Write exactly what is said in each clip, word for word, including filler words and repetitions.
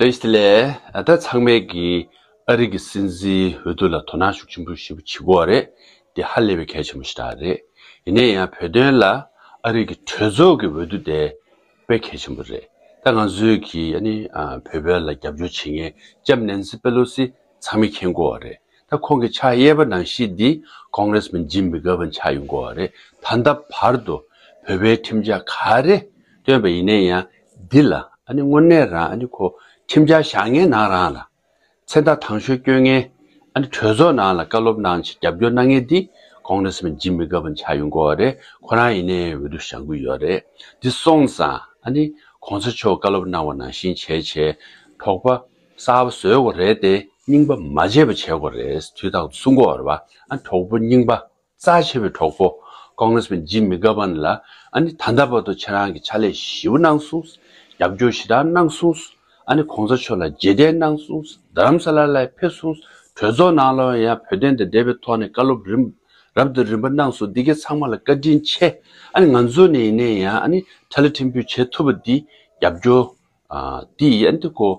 བཀྲ་ཤིས་བདེ་ལེགས། ད་ཚང་མས་ཀྱི་ཨ་རི་གི་སྲིད་འཛིན་འོས་བསྡུ་ལ་དོ་སྣང་ཤུགས་ཆེན་པོ་ཞེ་པོ་བྱེད་ཀྱི་ཡོད་རེད། དེ་ཧ་ལས་པའི་གལ་ཆེན་པོ་ཞིག་རེད། ཡིན་ན་ཡང་བོད་དོན་ལ་ཨ་རི་གི་གྲོས་ཚོགས་ཀྱི་འོས་བསྡུ་དེ་དཔེ་གལ་ཆེན་པོ་རེད། ད་ང་ཚོས་ཀྱི་ཨ་ནི་ཨ་བོད་དོན་ལ་རྒྱབ་སྐྱོར་བྱེད་མཁན་ལྕམ་ནན་སི་པེ་ལོ་སི་ཚང་མས་མཁྱེན་གྱི་ཡོད་རེད། ད་ཁོང་གི་ཕྱག་གཡས་པ་ནང་བཞིན་འདི་ཀོང་རེས་མན་ཇིམ་མི་གྷ་བན་ཆགས་ཡོང་གི་ཡོད་རེད། ད་ལྟ་བར་དུ་བོད་པའི་ཁྲིམས་འཆར་ག་རེ་བཏོན་པ་ཡིན་ན་ཡང་འདི་ལ་ཨ་ནི་དངོས་གནས་རང་ཨ་ནི་ཁོ་ཁྲིམས་འཆར་བཞག་མཁན་ནང་རང་ལ་མཚན་རྟགས་དང་ཤོས་སྐྱོན་མཁན། ཨ་ནི་གྲོས་ཚོགས་ནང་ལ་བཀའ་སློབ་གནང་བྱས་རྒྱབ་སྐྱོར་གནང་མཁན་འདི་ཀོང་རེས་མན་ཇིམ་མི་གྷ་བན་ཆགས་ཡོང་གི་ཡོད་རེད། ཁོ་རང་ཡིན་ནའི་འོས་བསྡུ་བཞེངས་ཀྱི་ཡོད་རེད། འདི་སོང་ཙང་ཨ་ནི་གོང་ས་མཆོག་བཀའ་སློབ་གནང་བ་ནང་བཞིན་བྱས་བྱས་དོགས་པ་གསར་པ་བཟོ་དགོས་རེད་དེ། རྙིང་པ་མ་བརྗེད་པ་བྱེད་དགོས་རེད། དུས་རྟག་ཏུ་གསུང་གི་ཡོད་རེད་པ། ཨ་གྲོགས་པོ་རྙིང་པ་རྩ་ཆེ་བའི་གྲོགས་པོ་ཀོང་རེས་མན་ཇིམ་མི་གྷ་བན་ལ་ཨ་ནི་ད་ལྟ་བར་དུ་ཁྱེད་རང་གིས་ཕྱག་ལས་ཞེ་པོ་གནང་སོང་། རྒྱབ་སྐྱོར་ཞེ་དྲག་གནང་སོང་། ཨ་ནི་གོང་ས་མཆོག་ལ་རྗེས་དྲན་གནང་སོང་། རྡ་རམ་ས་ལ་ལ་ཕེབས་སོང་། གྲོས་ཚོགས་ནང་ལ་ཡང་བོད་དོན་དང་འབྲེལ་བའི་ཐོག་ནས་བཀའ་སློབ་རིམ་རབ་དང་རིམ་པ་གནང་སོང་། འདི་གའི་ཚང་མ་ལ་བཀའ་དྲིན་ཆེ། ཨ་ནི་ང་ཚོ་ནས་ཡིན་ནའི་ཡང་ཨ་ནི་ཕྲ་ལ་ཕྲན་བུ་བྱེད་ཐུབ་པ་འདི་རྒྱབ་སྐྱོར། ཨ་འདི་ཡིན་དུས་ཁོ་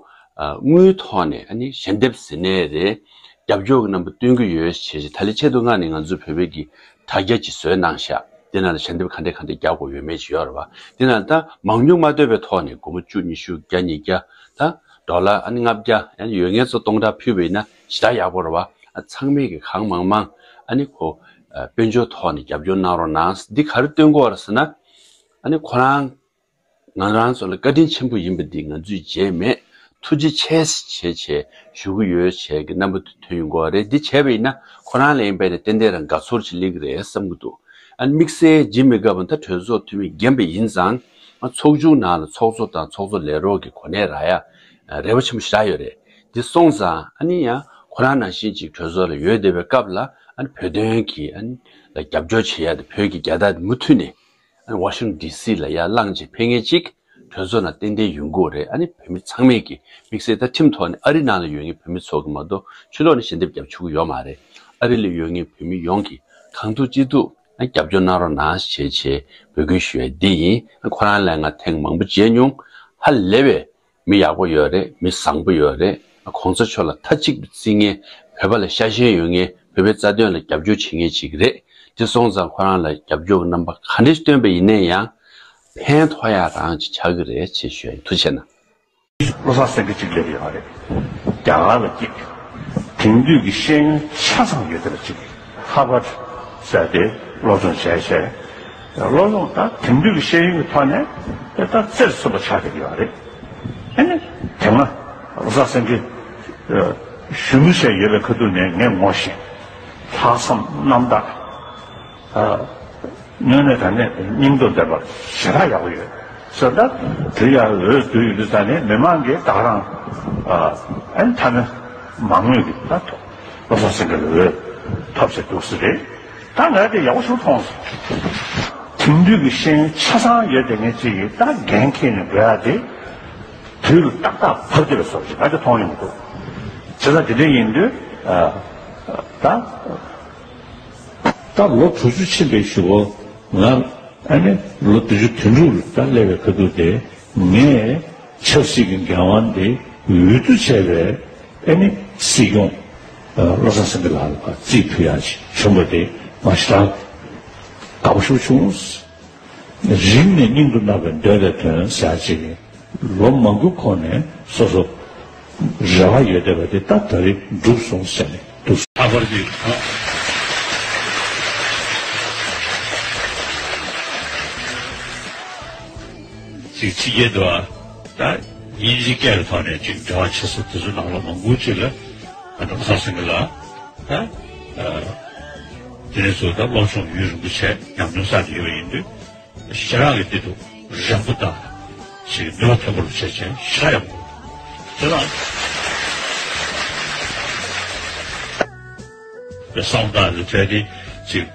ཨ་དངུལ་ཐོག་ནས་ཨ་ནི་ཞལ་འདེབས་ཟེར་ནའི་རེད། རྒྱབ་སྐྱོར་གྱི་རྣམ་པ་སྟོན་གྱི་ཡོད་ཞེས་ཞེས། ད་ལན་ཆེད་དུ་མངགས་ནས་ང་ཚོའི་བོད་པའི་གི་དྲ་རྒྱ་ཅིག་བཟོས་གནང་ཤག་དེ་ནང་ལ་ཞལ་འདེབས་ག་འདྲས་ག་འདྲས་རྒྱག་དགོས་ཡོད་མེད་ཅིག་ཡོད་རེད་པ། དེ་ནང་ད་མང་ཉུང་མ་ལྟོས་པའི་ཐོག་ནས་སྒོར་མོ་བཅུ་ཉི་ཤུ་བརྒྱ་ཉིས་བརྒྱ་ད་ཌོ་ལར་ཨ་ནི་ལྔ་བརྒྱ་ཨ་ནི་ཡོད་མཁན་ཚོ་སྟོང་ཕྲག་ཕུལ་བ་ཡིན་ན་ཞེ་དྲག་ཡག་པོ་རེད་པ། ཨ་ཚང་མས་གི་གང་མང་མང་ཨ་ནི་ཁོ་ཨ་དཔལ་འབྱོར་ཐོག་ནས་རྒྱབ་སྐྱོར་གནང་རོགས་གནང་། འདི་ག་རེ་སྟོན་གྱི་ཡོད་རེད་ཟེར་ན། ཨ་ནི་ཁོ་རང་ང་རང་ཚོ་ལ་བཀའ་དྲིན་ཆེན་པོ་ཡིན་པ་འདི་ང་ཚོས་བརྗེད་མེད། ཐུགས་རྗེ་ཆེ་ཞེས་བྱས་ཞུ་གི་ཡོད་ཞེས་ཀྱི་རྣམ་པ་ཐོན་ཡོང་གི་ཡོད་རེད། འདི་བྱས་པ་ཡིན་ན་ཁོ་རང་ལ་ཡིན་པས་ནས་ཏན་ཏན་རང་དགའ་ཚོར་ཅིག་སླེབས་ཀྱི་རེད་བསམ་གྱི་འདུག་ཨ་ནི་དམིགས་བསལ་ཇིམ་མི་གྷ་བན་ད་གྲོས་ཚོགས་འཐུས་མི་རྒན་པ་ཡིན་ཙང་། ཨ་ཚོགས་ཆུང་ནང་ལ་ཚོགས་གཙོ་དང་ཚོགས་གཙོ་ལས་རོགས་ཀྱི་གོ་གནས་རག་ཡ་རེ་བ་ཆེན་པོ་ཞེ་དྲག་ཡོད་རེད། འདི་སོང་ཙང་ཨ་ནི་ཡང་ཁོ་རང་ནང་བཞིན་ཅིག་གྲོས་ཚོགས་ལ་ཡོད་བསྡད་པའི་སྐབས་ལ་ཨ་ནི་བོད་དོན་གྱི་ཨ་ནི་ལ་རྒྱབ་སྐྱོར་བྱེད་ཡ་དེ་བོད་ཀྱི་རྒྱལ་དར་མུ་མཐུད་ནས་ཨ་ནི་ཝ་ཤིང་ཊོན་ཌི་སི་ལ་ཡར་ལངས་བྱས་ཕེབས་མཁན་ཅིག་གྲོས་ཚོགས་ནང་ཏན་ཏན་ཡོང་གི་ཡོད་རེད། ཨ་ནི་བོད་མི་ཚང་མས་ཀྱི་དམིགས་བསལ་ད་ཁྲིམས་ཐོག་ནས་ཨ་རི་ནང་ལ་ཡོད་མཁན་བོད་མི་ཚོ་གི་མ་གཏོགས་ཕྱི་ལོགས་ནས་ཞལ་འདེབས་རྒྱབ་ཆོག་གི་ཡོད་མ་རེད། ཨ་རི་ལ་ཡོད་མཁན་བོད་མི་ཡོངས་ཀྱིས་གང་ཐུབ་ཅི་ཐུབ་ཨ་རྒྱབ་སྐྱོར་གནང་རོགས་གནང་ཞེས་བྱས་འབོད་སྐུལ་ཞུ་ཡ་འདི་ཡིན། ཨ་ཁོ་རང་ལ་ང་ཐེངས་མང་པོ་མཇལ་མྱོང་། ཧ་ལས་པའི་མི་ཡག་པོ་ཡོད་རེད། མི་བཟང་པོ་ཡོད་རེད། གོང་ས་མཆོག་ལ་མཐའ་གཅིག་ཏུ་བརྩི་མཁན། བོད་པ་ལ་ཤ་ཞེན་ཡོད་མཁན། བོད་པའི་རྩ་དོན་ལ་རྒྱབ་སྐྱོར་བྱེད་མཁན་ཞིག་རེད། དེ་སོང་ཙང་ཁོ་རང་ལ་རྒྱབ་སྐྱོར་གྱི་རྣམ་པ་ག་འདྲ་ཞིག་སྟོན་པ་ཡིན་ན་ཡང་ཕན་ཐོགས་ཡག་རང་ཅིག་ཆགས་ཀྱི་རེད་ཅེས་ཞུ་ཡ་ཡིན། ཐུགས་རྗེ་གནང་། བློ་བཟང་སེང་གེ་གཅིག་སླེབས་ཡོད་རེད། རྒྱ་གར་ལ་གཅིག་དེང་དུས་ཀྱི་ཤེས་ཡོན་ཆ་ཚང་ཡོད་བསྡད་པ་གཅིག་ཧར་ཝརཌ་ཟེར་དེ་སློབ་སྦྱོང་བྱས་བྱས། སློབ་སྦྱོང་ད་དེང་དུས་ཀྱི་ཤེས་ཡོན་གྱི་ཐོག་ནས་དེ་ལྟར་རྩེར་སོན་པ་ཆགས་བསྡད་ཡོད་རེད། ཨ་ནི་དེ་སྔ་བློ་བཟང་སེང་གེ་གཞོན་ནུ་ཞིག་ཡོད་པའི་ཁ་ཐུག་ནས་ངས་ངོ་ཤེས། ལྷག་བསམ་རྣམ་དག་དངོས་གནས་དྲང་གནས་སྙིང་སྟོབས་ལྡན་པ་ཞེ་དྲག་ཡག་པོ་ཡོད་ཟེར། ད་དེ་ཡང་འོས་བསྡུ་ཡོད་དུས་ད་ནི་མི་མང་གིས་ད་རང་ཨ་ནི་མཐའ་མའི་མང་མོས་ཀྱི་ད་བློ་བཟང་སེང་གེ་ལ་འོས་ཐོབ་ཟེར་འདུག་ས་རེད། ད་ང་དེ་ཡག་པོ་ཞིག་མཐོང་སོང་། དེང་དུས་ཀྱི་ཤེས་ཡོན་ཆ་ཚང་ཡོད་བསྡད་མཁན་ཅིག་གིས་ད་འགན་འཁྱེར་ནས་འགྲོ་ཡ་དེ་དུས་ལ་ཏག་ཏག་བབས་བསྡད་པའི་བཟོ་ཅིག་ད་དེ་མཐོང་ཡོང་གི་འདུག་བྱས་ཙང་དེ་འདྲ་ཡིན་དུས་ཨ་ད། ད་ལོ་དྲུག་ཅུ་ཕྱིན་པའི་གཞུག་གུ་ང་ཨ་ནི་ལོ་བདུན་ཅུ་དོན་དྲུག་ལ་ད་སླེབས་པའི་ཁ་ཐུག་དེ་ངས་ཆབ་སྲིད་ཀྱི་འགན་དབང་དེ་འོས་བསྡུ་བྱས་པའི་ཨ་ནི་སྲིད་སྐྱོང་བློ་བཟང་སེང་གེ་ལགས་ལ་ཕར་རྩིས་ཕུལ་ཡག་ཅིག་བྱུང་བ་དེ་ང་ཞེ་དྲག་དགའ་པོ་ཞེ་པོ་བྱུང་། རིང་ནས་སྙིང་དུ་བརྣག་པའི་འདོད་པའི་དོན་ཟེར་ཡག་ཅིག་ལོ་མང་པོའི་གོང་ནས་སོ་སོ་རེ་བ་ཡོད་བསྡད་པ་དེ་ད་ད་རེས་འགྲུབ་སོང་ཟེར་ནས་འདུག་ལྷག་པར་དུ་ཅིག་ཕྱི་རྒྱལ་དུ་ད་དབྱིན་ཇིའི་སྐད་ཀྱི་ཐོག་ནས་ཅིག་འབྲེལ་བ་བྱེད་ས་དེ་ཚོའི་ནང་ལ་མང་པོ་ཅིག་ལ་ཨ་ནི་བློ་བཟང་སེང་གེ་ལགས་ད་དེ་ནས་བཟུང་ད་སློབ་སྦྱོང་ཡུན་རིང་པོ་བྱས་ཉམས་མྱོང་བསགས་ཏེ་ཡོད་པ་ཡིན་དུས། ཁྱེད་རང་གི་དེ་དུ་རན་པོ་དང་ཞིག་འདུལ་བ་མཐོན་པོ་རུ་བྱས་ཅན་ཞེ་དྲག་ཡག་པོ་འདུག་ཁྱེད་རང་གི་བསམ་སྟངས་ལ་བལྟས་ཏེ་ཅིག་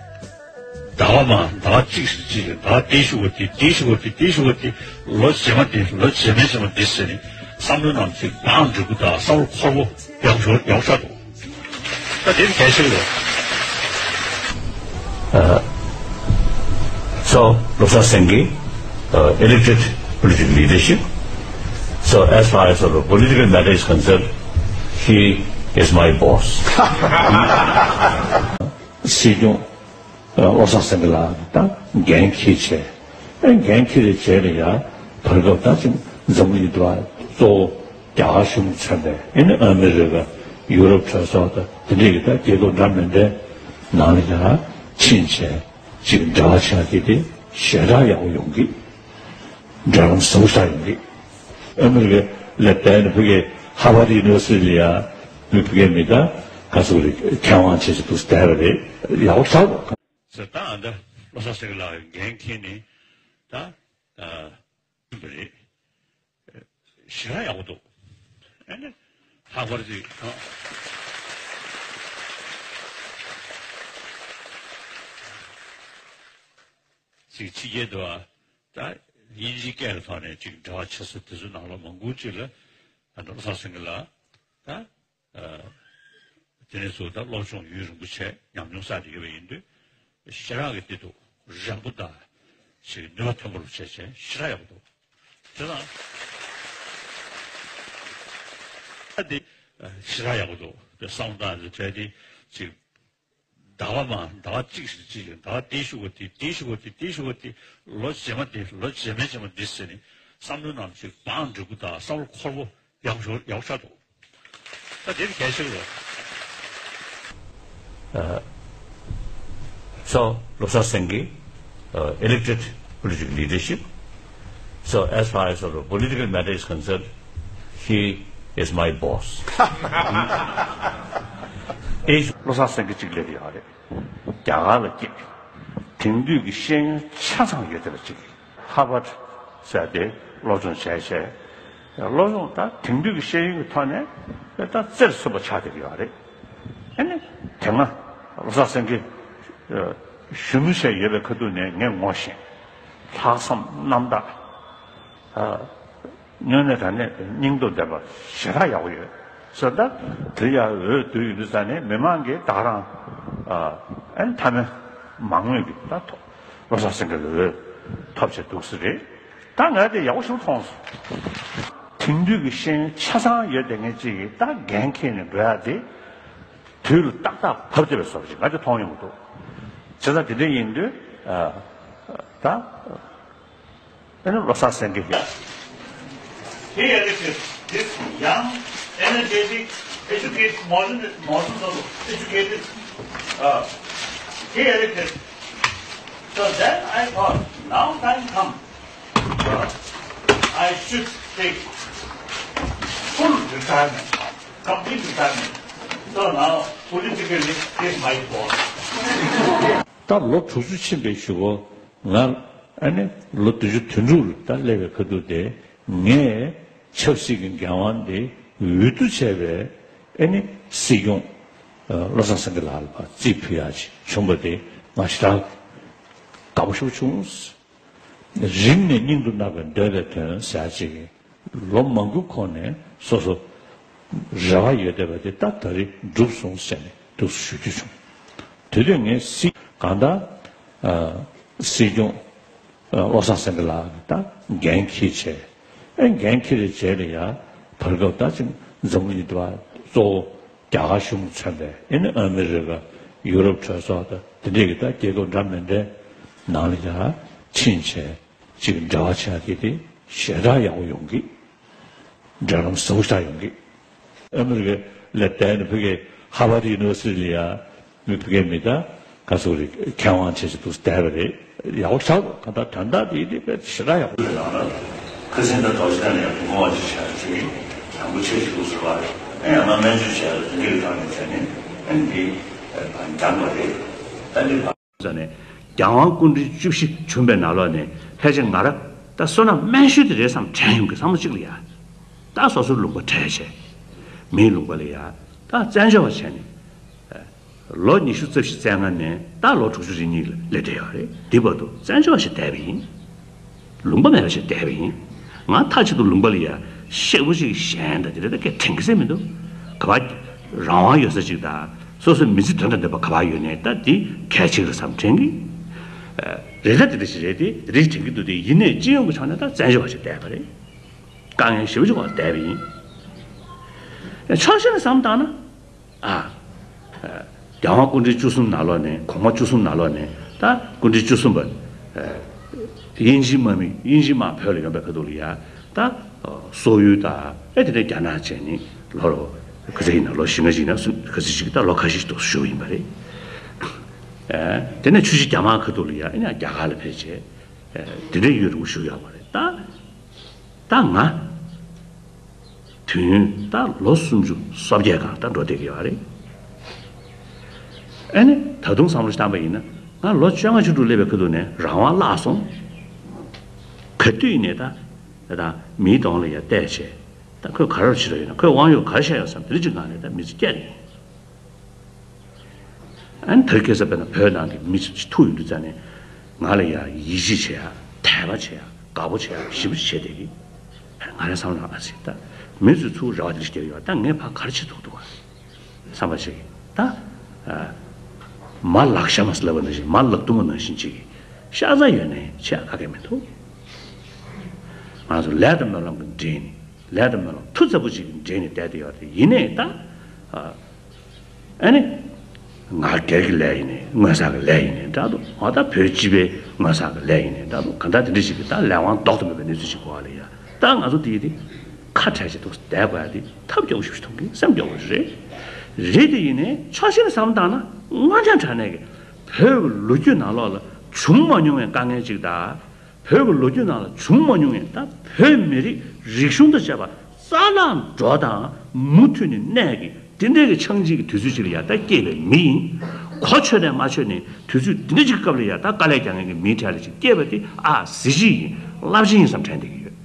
ཟླ་བ་མ་ཟླ་བ་གཅིག་ཞིག་གཅིག་ཟླ་བ་དེ་ཞུ་བ་དེ་དེ་ཞུ་བ་དེ་དེ་ཞུ་བ་དེ་ལོ་རྗེས་མ་དེ་ལོ་རྗེས་མའི་རྗེས་མ་དེ་ཟེར་ནས་བསམ་བློའི་ནང་ཅིག་བང་འགྲིག་པོ་དང་བསམ་བློ་འཁོར་པོ་ཡག་ཤོས་ཡག་ཤོས་འདུག་ད་དེ་གལ་ཆེ་གི་རེད། ཨ། So, བློ་བཟང་སེང་གེ, uh, elected political leadership, So as far as the political matter is concerned, he is my boss. སྲིད་སྐྱོང་བློ་བཟང་སེང་གེ་ལགས་ད་འགན་འཁྱེར་བྱས། ཨེ་འགན་འཁྱེར་བའི་རྗེས་ལ་ཡང་བར་སྐབས་ད་ཅིག་འཛམ་གླིང་འདི་བ་གཙོ་བོ་རྒྱ་གར་གཞུང་མཚོན་པའི་ཨེ་ནི་ཨ་མི་རི་ཀ། ཡུ་རོབ་གྲོས་ཚོགས་དང་དེ་འདྲས་ཀྱི་ད་རྒྱལ་ཁབ་འདྲ་མི་འདྲའི་ནང་ལ་ཡང་ཕྱིན་བྱས་ཅིག་འབྲེལ་བ་བྱས་དེ་དེ་ཞེ་དྲག་ཡག་པོ་ཡོང་གི། འབྲེལ་ལམ་བཟང་པོ་ཞིག་ཡོང་གི། ཨ་མི་རི་ཀའི་ལ་བསྡད་ནས་ཕ་གིའི་ཧར་ཝར་ཌི་ཡུ་ནི་ཝར་སི་ཊི་ལ་ཡ་མི་ཕ་གིའི་མི་ད་ག་ཚོད་རེད། མཁས་དབང་བྱས་ཅིག་འདུག་བསྡད་པ་རེད། ཡག་པོ་ཞེ་དྲག་འདུག་ཟེར་ད་ཨ་ད་བློ་བཟང་སེང་གེ་ལགས་འགན་འཁྱེར་ནས་ད་ཨ་ཡིན་པ་རེད། ཞེ་དྲག་ཡག་པོ་འདུག་ཨ་ནི་ལྷག་པར་ཅིག་ཨ། ཅིག་ཕྱི་རྒྱལ་དུ་ཨ་ད་དབྱིན་ཇིའི་སྐད་ཀྱི་ཐོག་ནས་ཅིག་འབྲེལ་བ་བྱེད་ས་དེ་ཚོ་ནང་ལ་མང་པོ་ཅིག་ལ་ཨ་ནི་བློ་བཟང་སེང་གེ་ལགས་ད། དེ་ནས་བཟུང་ད་སློབ་སྦྱོང་ཡུན་རིང་པོ་བྱས་ཉམས་མྱོང་བསགས་ཏེ་ཡོད་པ་ཡིན་དུས། ཞེ་དྲག་གི་དེ་འདུག་རན་པོ་དང་ཞིག་ནུས་པ་ཐོན་པོ་རུ་བྱས་བྱས་ཞེ་དྲག་ཡག་པོ་འདུག་དེ་དང་། ད་དེ་ཞེ་དྲག་ཡག་པོ་འདུག་དེ་བསམ་སྟངས་དེ་གལ་ཏེ་ཅིག་ཟླ་བ་མ་ཟླ་བ་གཅིག་ཞིག་གཅིག་ཟླ་བ་དེ་ཞུ་བ་དེ་དེ་ཞུ་བ་དེ་དེ་ཞུ་བ་དེ་ལོ་རྗེས་མ་དེ་ལོ་རྗེས་མའི་རྗེས་མ་དེ་ཟེར་ནས་བསམ་བློའི་ནང་ཅིག་བང་འགྲིག་པོ་དང་བསམ་བློ་འཁོར་པོ་ཡག་ཤོས་ཡག་ཤོས་འདུག་ད་དེ་གལ་ཆེ་བ། So, Losar Singh, uh, elected political leadership. So, as far as the political matter is concerned, he is my boss. ཨེ་བློ་བཟང་སེང་གེ་གཅིག་སླེབས་ཡོད་རེད། རྒྱ་གར་ལ་སྐྱེས། དེང་དུས་ཀྱི་ཤེས་ཡོན་ཆ་ཚང་ཡོད་བསྡད་པ་གཅིག་ཧར་ཝརཌ་ཟེར་དེ་སློབ་སྦྱོང་བྱས་བྱས། སློབ་སྦྱོང་ད་དེང་དུས་ཀྱི་ཤེས་ཡོན་གྱི་ཐོག་ནས་ད་རྩེར་སོན་པ་ཆགས་བསྡད་ཡོད་རེད། ཨ་ནི་དེ་སྔ་བློ་བཟང་སེང་གེ་ཞུ་མི་བྱས་ཡོད་པའི་ཁ་ཐུག་ནས་ངས་ངོ་ཤེས། ལྷག་བསམ་རྣམ་དག་དངོས་གནས་དྲང་གནས་སྙིང་སྟོབས་ལྡན་པ་ཞེ་དྲག་ཡག་པོ་ཡོད་ཟེར། ད་དེ་ཡང་འོས་བསྡུ་ཡིན་དུས་ཙང་ནས་མི་མང་གིས་ད་རང་ཨ་ནི་མཐའ་མའི་མང་མོས་ཀྱིས་ད་ཐོབ། བློ་བཟང་སེང་གེ་ལ་འོས་ཐོབ་བྱས་འདུག་ས་རེད། ད་ང་དེ་ཡག་པོ་ཞིག་མཐོང་སོང་། དེང་དུས་ཀྱི་ཤེས་ཡོན་ཆ་ཚང་ཡོད་བསྡད་མཁན་ཅིག་གིས་ད་འགན་འཁྱེར་ནས་འགྲོ་ཡག་དེ་དུས་ལ་ཏག་ཏག་བབས་བསྡད་པའི་བཟོ་འདྲ་ཅིག་ང་དེ་མཐོང་ཡོང་གི་འདུག་བྱས་ཙང་དེ་འདྲ་ཡིན་དུས་ཨ་ད། ཨ་ནི་བློ་བཟང་སེང་གེ་ཡ། He elected this young, energetic, educated, modern, modern fellow, educated. Uh, he elected. So then I thought, now time come. Uh, I should take full retirement, complete retirement. So now politically, he is my boss. ད་ལོ་དྲུག་ཅུ་ཕྱིན་པའི་གཞུག་གུ་ང་ཨ་ནི་ལོ་བདུན་ཅུ་དོན་དྲུག་ལ་ད་སླེབས་པའི་ཁ་ཐུག་དེ་ངས་ཆབ་སྲིད་ཀྱི་འགན་དབང་དེ་འོས་བསྡུ་བྱས་པའི་ཨ་ནི་སྲིད་སྐྱོང་བློ་བཟང་སེང་གེ་ལགས་ལ་ཕར་རྩིས་ཕུལ་ཡག་ཅིག་བྱུང་བ་དེ་ང་ཞེ་དྲག་དགའ་པོ་ཞེ་པོ་བྱུང་། རིང་ནས་སྙིང་དུ་བརྣག་པའི་འདོད་པའི་དོན་ཟེར་ཡག་ཅིག་ལོ་མང་པོའི་གོང་ནས་སོ་སོ་རེ་བ་ཡོད་བསྡད་པ་དེ་ད་ད་རེས་འགྲུབ་སོང་ཟེར་ནས་འདུག་ཞུ་རྒྱུ་བྱུང་། དེ་དུས་ངས་སྲིད་གང་ལྟར་སྲིད་སྐྱོང་བློ་བཟང་སེང་གེ་ལགས་ཀྱིས་ད་འགན་འཁྱེར་བྱས། ཨེ་འགན་འཁྱེར་བའི་རྗེས་ལ་ཡང་བར་སྐབས་ད་ཅིག་འཛམ་གླིང་འདི་བ་གཙོ་བོ་རྒྱ་གར་གཞུང་མཚོན་པའི་ཨེ་ནི་ཨ་མི་རི་ཀ། ཡུ་རོབ་གྲོས་ཚོགས་དང་དེ་འདྲས་ཀྱི་ད་རྒྱལ་ཁབ་འདྲ་མི་འདྲའི་ནང་ལ་ཡང་ཕྱིན་བྱས། ཅིག་འབྲེལ་བ་བྱས་དེ་དེ་ཞེ་དྲག་ཡག་པོ་ཡོང་གི། འབྲེལ་ལམ་བཟང་པོ་ཞིག་ཡོང་གི། ཨ་མི་རི་ཀའི་ལ་བསྡད་ནས་ཕ་གིའི་ཧར་ཝརཌ་ཡུ་ནི་ཝར་སི་ཊི་ལ་ཡ་མི་ཕ་གིའི་མི་ད་ག་ཚོད་རེད། མཁས་དབང་བྱས་ཅིག་འདུག་བསྡད་པ་རེད། ཡག་པོ་ཞེ་དྲག་འདུག་གང་ལྟར་དོན་དག་དེ་དེ་དཔེ་ཞེ་དྲག་ཡག་པོ་རེད། ཁ་སང་ད་རྡོ་རྗེ་གདན་ལ་ཡང་དགོངས་པ་ཅིག་བཞག་ཅིག་ཡང་པོ་ཆེ་ཞིག་འདུག་ཟེར་བ་རེད། ཨ་ཡང་ན་སྨན་བཅོས་བྱས་ལ་དེ་འདྲའི་ཐོག་ནས་བྱས་ནས་ཨ་ནི་འདི་འགྲངས་པ་རེད། ད་འདི་ཙ་ནས་རྒྱལ་དབང་སྐུ་ཕྲེང་བཅུ་བཞི་བྱོན་པའི་ནང་ལོགས་ནས་ཕལ་ཆེར་ང་རང་ད་བསོད་ནམས་དམན་ཤོས་དེ་རེད་བསམ་དྲན་ཡོང་གི། བསམ་བློ་གཅིག་ལ་ཡ། ད་སོ་སོའི་ལུང་པ་བྲལ་བྱས། མིའི་ལུང་པ་ལ་ཡ། ད་བཙན་བྱོལ་བ་བྱས་ནས། ལོ་ཉི་ཤུ་རྩ་བཞི་རྩ་ལྔ་ནས་ད་ལོ་དྲུག་ཅུ་རེ་གཉིས་ལ་སླེབས་བསྡད་ཡོད་རེད། འདི་བར་དུ་བཙན་བྱོལ་བ་ཞིག་བསྡད་པ་ཡིན། ལུང་པ་མེད་པ་ཞིག་བསྡད་པ་ཡིན། ང་མཐའ་གཅིག་ཏུ་ལུང་པ་ལ་ཡ་གཤེགས་པོ་ཞིག་གཞན་དང་དེ་འདྲ་ད་སྐད་དྲན་གི་ཟེར་མི་འདུག་ག་པར་རང་དབང་ཡོད་ས་ཅིག་དང་སོ་སོའི་མི་ཚེ་དོན་དང་ལྡན་པ་ག་པར་ཡོད་ནའི་ད་འདི་གལ་ཆེ་གི་རེད་བསམ་དྲན་གི། རེད། ད་དེ་འདྲ་ཞིག་རེད་དེ་དེ་འདྲ་ཞིག་དྲན་གི་འདུག་དེ་ཡིན་ནའི་སྤྱི་ཡོངས་ཀྱི་ཆ་ནས་ད་བཙན་བྱོལ་བ་ཞིག་བསྡད་པ་རེད། དཀའ་ངལ་ཞེ་པོ་ཅིག་འོག་བསྡད་པ་ཡིན། ཕྱོགས་གཞན་ནས་བསམ་བཏང་ན། ཨ། རྒྱལ་དབང་སྐུ་ཕྲེང་བཅུ་གསུམ་ནང་ལོགས་ནས་གོང་མ་བཅུ་གསུམ་ནང་ལོགས་ནས་ད་སྐུ་ཕྲེང་བཅུ་གསུམ་པ། དབྱིན་ཇིའི་དམག་མི་དབྱིན་ཇིའི་དམག་བོད་ལ་ཡོང་པའི་ཁ་ཐུག་ལ་ཡ། ད་སོག་ཡུལ་དང་ཨེ་དེ་ནས་རྒྱ་ནག་བྱས་ནས་ལོ་རོ་ག་ཚོད་ཡིན་ན་ལོ་བཞི་ལྔ་ཅིག་ཡིན་ན་སུ་ག་ཚོད་ཅིག་ད་ལོ་ཁ་ཤས་ཤིག་ཏུ་བཞུགས་ཡིན་པ་རེད། དེ་ནས་ཆུ་བཞི་རྒྱ་དམག་ཁ་ཐུག་ལ་ཡ་ཨེ་ནས་རྒྱ་གར་ལ་ཕེབས་བྱས། དེ་འདྲའི་ཡུན་རིང་པོ་བཞུགས་ཡོད་པ་རེད་ད། ད་ང་། དུས་ཡུན་ད་ལོ་སུམ་ཅུ་སོ་བརྒྱད་སྒང་ད་འགྲོ་བསྡད་ཀྱི་ཡོད་རེད། ཨ་ནི་ད་དུང་བསམ་བློ་བཏང་པ་ཡིན་ན་ང་ལོ་བཅོ་ལྔ་བཅུ་དྲུག་སླེབས་པའི་ཁ་ཐུག་ནས་རང་དབང་བརླག་སོང་། ག་དུས་ནས་ད་ད་མིའི་གདོང་ལ་ཡ་བལྟས་བྱས་ད་ཁོས་ག་རེ་བྱེད་རོགས་ཡོད་ན་ཁོས་དབང་ཡོད་ག་རེ་བཤད་ཡོད་བསམ་དེ་འདྲ་ཅིག་སྒང་ནས་ད་མི་ཚེ་སྐྱེལ་ཡོང་། ཨ་ནི་དེར་ཁེལ་ས་དཔེར་ན་བོད་ནང་གི་མི་ཚོ་ཐུག་ཡོང་དུས་ཙ་ནས་ང་ལ་ཡ་ཡིད་ཆེས་བྱེད་ཡ་དད་པ་བྱེད་ཡ་དགའ་པོ་བྱེད་ཡ་ཞེ་པོ་བྱེད་བསྡད་ཀྱི། ང་རང་བསམ་ན་ཨ་ཙི་ད་མི་ཚོས་ཚུར་རེ་བ་དེ་འདྲ་ཞིག་བསྐྱལ་ཡོད་ད་ངས་ཕར་ག་རེ་བྱེད་ཐུབ་འདུག་བསམ་པ་ཞིག་ད། མ་ལག་ཤ་མ་ཟེར་ལབ་པ་ནང་བཞིན་མ་ལག་ཐུང་བ་ནང་བཞིན་ཅིག་ཤ་ཚ་ཡོད་ནས་བྱེད་ཡ་ག་གེ་མི་འདུག་ང་ཚོ་ལས་དང་སྨོན་ལམ་གྱི་འབྲེལ་ནས། ལས་དང་སྨོན་ལམ་མཐུ་རྩལ་པོ་ཅིག་འདྲེས་ནས་བསྡད་དེ་ཡོད་རེད། ཡིན་ནའི་ད། ཨ། ཨ་ནི། ང་སྒེར་གྱི་ལས་ཡིན་ནའི་མངོན་བསགས་ཀྱི་ལས་ཡིན་ནའི་འདྲ་འདུག་འོ་ད་བོད་སྤྱི་པའི་མངོན་བསགས་ཀྱི་ལས་ཡིན་ནའི་འདྲ་འདུག་གང་ལྟར་དེ་འདྲ་ཞིག་གི་ད་ལས་དབང་ལྡོག་ཏུ་མེད་པའི་གནས་ཚུལ་ཞིག་གོ་བ་ལ་ཡ། ད་ང་ཚོ་དེ་ཡི་དེ་ཁ་བྲལ་བྱེད་དུ་བསྡད་དགོས་ཡ་དེ་ཐབས་སྐྱོ་པོ་ཞིག་མཐོང་གི་སེམས་སྐྱོ་པོ་ཞིག་རེད། རེད་དེ་ཡིན་ནའི་ཕྱོགས་གཞན་ནས་བསམ་བཏང་ན་དངོས་གནས་དྲང་གནས་ཀྱི་བོད་ཀྱི་ལོ་རྒྱུས་ནང་ལོགས་ལ་བྱུང་མ་མྱོང་བའི་དཀའ་ངལ་ཅིག་དང་། བོད་ཀྱི་ལོ་རྒྱུས་ནང་ལ་བྱུང་མ་མྱོང་བའི་ད་བོད་མི་རིགས་རིག་གཞུང་དང་བཅས་པ་རྩ་བརླག་འགྲོ་དང་མུ་མཐུད་ནས་གནས་ཀྱི་དེ་འདྲའི་གི་ཆགས་འཇིག་གི་དུས་ཚོད་ཅིག་ལ་ཡ་ད་སྐྱེས་པའི་མི་ཡིན། གོ་ཆོད་ནས་མ་ཆོད་ནས་དུས་ཚོད་འདི་འདྲ་ཅིག་གི་སྐབས་ལ་ཡ་ད་དཀའ་ལས་རྒྱག་མཁན་གྱི་མིའི་གྲས་ལ་ཅིག་སྐྱེས་པ་དེ་ཨ་གཟི་བརྗིད་ཡིན་རླབས་ཆེན་ཡིན་བསམ་དྲན་བསྡད་ཀྱི་ཡོད།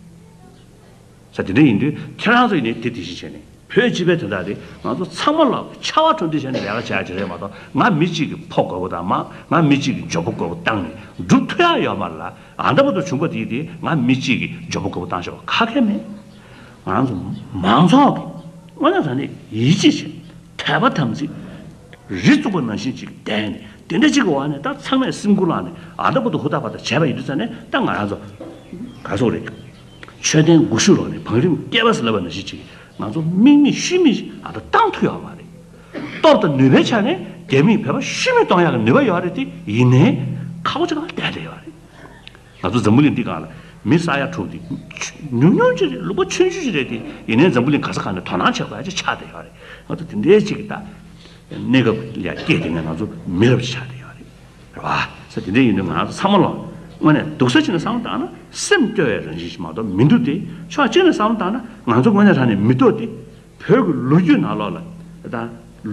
ས་དེ་འདྲ་ཡིན་དུས་ཁྱེད་རང་ཚོ་ཡིན་ནའི་དེ་དེ་བཞིན་བྱས་ནས་བོད་སྤྱི་པའི་དོན་དག་དེ་ང་ཚོ་ཚང་མ་ལ་ཆར་པ་དྲོ་འདི་བྱས་ནས་ལས་ཀ་བྱ་ཡ་ཅིག་རེད་མ་གཏོགས་ང་མི་གཅིག་གི་ཕོ་རྒོད་པོ་དང་མ་ང་མི་གཅིག་གི་མགྱོགས་པོ་རྒོད་པོ་བཏང་ནས་སྒྲུབ་ཐུབ་ཡ་ཡོད་མ་རེད་ལ། ཨ་འདྲ་པོ་དུ་བྱུང་པ་དེ་དེ་ང་མི་གཅིག་གི་མགྱོགས་པོ་རྒོད་པོ་བཏང་ཆོག་ག་གེ་མེད། ང་ཚོ་མང་ཚོགས་ཀྱི་དངོས་གནས་དྲང་གནས་ཡིད་ཆེས་བྱེད་དད་པ་དམ་ཚིག་རི་བཙུགས་པ་ནང་བཞིན་ཅིག་བསྡད་ནས་དེ་འདྲ་ཅིག་གི་འོག་ནས་ད་ཚང་མས་སེམས་ཁུར་བླངས་ནས་ཨ་འདྲ་པོ་དུ་ཧུར་ཐག་པ་དང་བྱས་པ་ཡིན་དུས་ཙ་ནས་ད་ང་རང་ཚོ་ག་ཚོད་རེད། མཆོད་རྟེན་དགུ་བཞུ་ལོག་ནས་བང་རིམ་བསྐལ་པ་ཟེར་ལབ་པ་ནང་བཞིན་ཅིག་ང་ཚོ་དམིགས་མེད་ཤུལ་མེད་ཨ་ད་བཏང་ཐུབ་ཡོད་མ་རེད། སྟོབས་དང་ནུས་པའི་ཆ་ནས་རྒྱ་མིས་བོད་པ་ཤུལ་མེད་གཏོང་ཡག་གི་ནུས་པ་ཡོད་རེད་དེ་ཡིན་ནའི་ཁག་པོ་ཅིག་ལ་བསྡད་བསྡད་ཡོད་རེད། ང་ཚོ་འཛམ་བུ་གླིང་འདི་སྒང་ལ་མི་ས་ཡ་དྲུག་འདི་ཉུང་ཉུང་ཅིག་རེད། ལུང་པ་ཆུང་ཆུང་ཅིག་རེད་དེ་ཡིན་ནའི་འཛམ་བུ་གླིང་ག་ས་ག་ནས་དོ་སྣང་བྱེད་དགོས་ཡ་ཅིག་ཆགས་བསྡད་ཡོད་རེད། ང་ཚོ་དེ་འདྲའི་ཅིག་གི་ད་གནས་སྐབས་ལ་སྐྱེས་བསྡད་མཁན་ང་ཚོ་མི་རབས་ཅིག་ཆགས་བསྡད་ཡོད་རེད། རེད་བ། ས་དེ་འདྲ་ཡིན་དུས་ང་ཚོ་ཚང་མ་ལ་དངོས་གནས་སྡུག་ས་ཅིག་ནས་བསམ་བློ་བཏང་ན་སེམས་སྐྱོ་བའི་རང་བཞིན་ཞིག་མ་གཏོགས་མི་འདུག་སྟེ། ཕྱོགས་གཅིག་ནས་བསམ་བློ་བཏང་ན་ང་ཚོ་དངོས་གནས་དྲང་གནས་མི་ཐོག་སྟེ། བོད་ཀྱི་ལོ་རྒྱུས་ནང་ལོགས་ལ་དང་།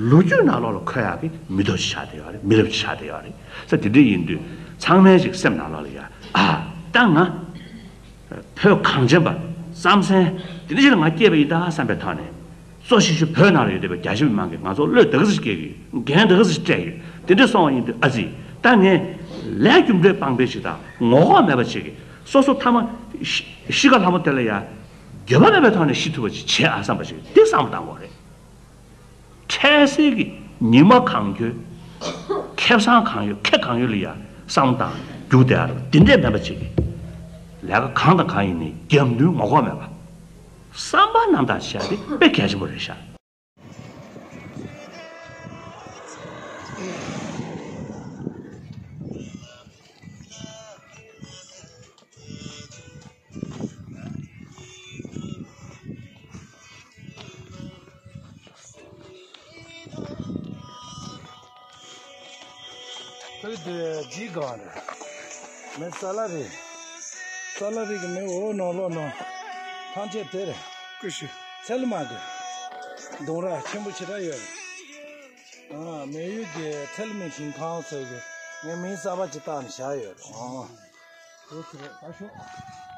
ལོ་རྒྱུས་ནང་ལོགས་ལ་འཁོད་ཡག་གི་མི་ཐོག་ཅིག་ཆགས་བསྡད་ཡོད་རེད། མི་རབས་ཅིག་ཆགས་བསྡད་ཡོད་རེད། ས་དེ་འདྲ་ཡིན་དུས་ཚང་མའི་ཅིག་སེམས་ནང་ལོགས་ལ་ཡ་ཨ་ད་ང་བོད་གངས་ཅན་པ་རྩམ་ཟན་དེ་འདྲ་ཞིག་ལ་ང་སྐྱེས་པ་ཡིན་ད་བསམ་པའི་ཐོག་ནས། གཙོ་ཆེ་ཤོས་བོད་ནང་ལ་ཡོད་བསྡད་པའི་རྒྱ་ཆེ་མི་མང་གིས་ང་ཚོ་བློས་དགའ་ས་ཞིག་སྐྱེས་ཀྱི་འགན་དགའ་ས་ཞིག་སྤྲད་ཀྱི་དེ་འདྲ་སོང་བ་ཡིན་དུས་ཨ་ཙི། ད་ངས་ལས་རྒྱུ་འབྲས་སྤངས་པའི་ཞིག་དང་ངོ་ལྐོག་མེད་པ་ཅིག་གིས་སོ་སོ་ཐ་མ་ཤི་ཤི་ཁ་ལྷ་མོ་དེ་ལ་ཡ་འགྱོད་པ་མེད་པའི་ཐོག་ནས་ཤི་ཐུབ་པ་ཅིག་བྱེད་ཨ་བསམ་པ་ཞིག་འདི་བསམ་བློ་བཏང་དགོས་རེད། འཕྲལ་སེལ་གྱི་ཉི་མ་གང་འཁྱོལ། ཁེ་བཟང་གང་ཡོད་ཁེ་གང་ཡོད་ལ་ཡ་བསམ་བློ་བཏང་རྒྱུགས་བསྡད་ཨ་རོ་འདི་འདྲས་མེད་པ་ཅིག་གིས། ལས་ཀ་གང་དང་གང་ཡིན་ནའི་རྒྱབ་མདུན་ངོ་ལྐོག་མེད་པ། བསམ་པ་རྣམ་དག་བྱས་ཏེ་དཔེ་གལ་ཆེན་པོ་རེད་ཤག་ཁོའི་དེ་ཇི་གང་རེད། མི་ས་ལ་རེད། ས་ལ་རེད་གི་མི་འོ་ནོ་ལོ་ནོ། ཐང་ཆད་དེ་རེད། ཀུ་ཤུ། ཚལ་མ་གི། ལྡུམ་ར་ཆེན་པོ་ཆེ་དྲག་ཡོད་རེད། ཨ་མི་ཡུལ་གྱི་ཚལ་མའི་ཞིང་ཁང་ཟེར་གི། ངས་མིང་གསར་པ་ཅིག་བཏགས་ནས་བཞག་ཡོད་རེད། ཨ། འོ་ཚེ་རེད་ད་ཤོག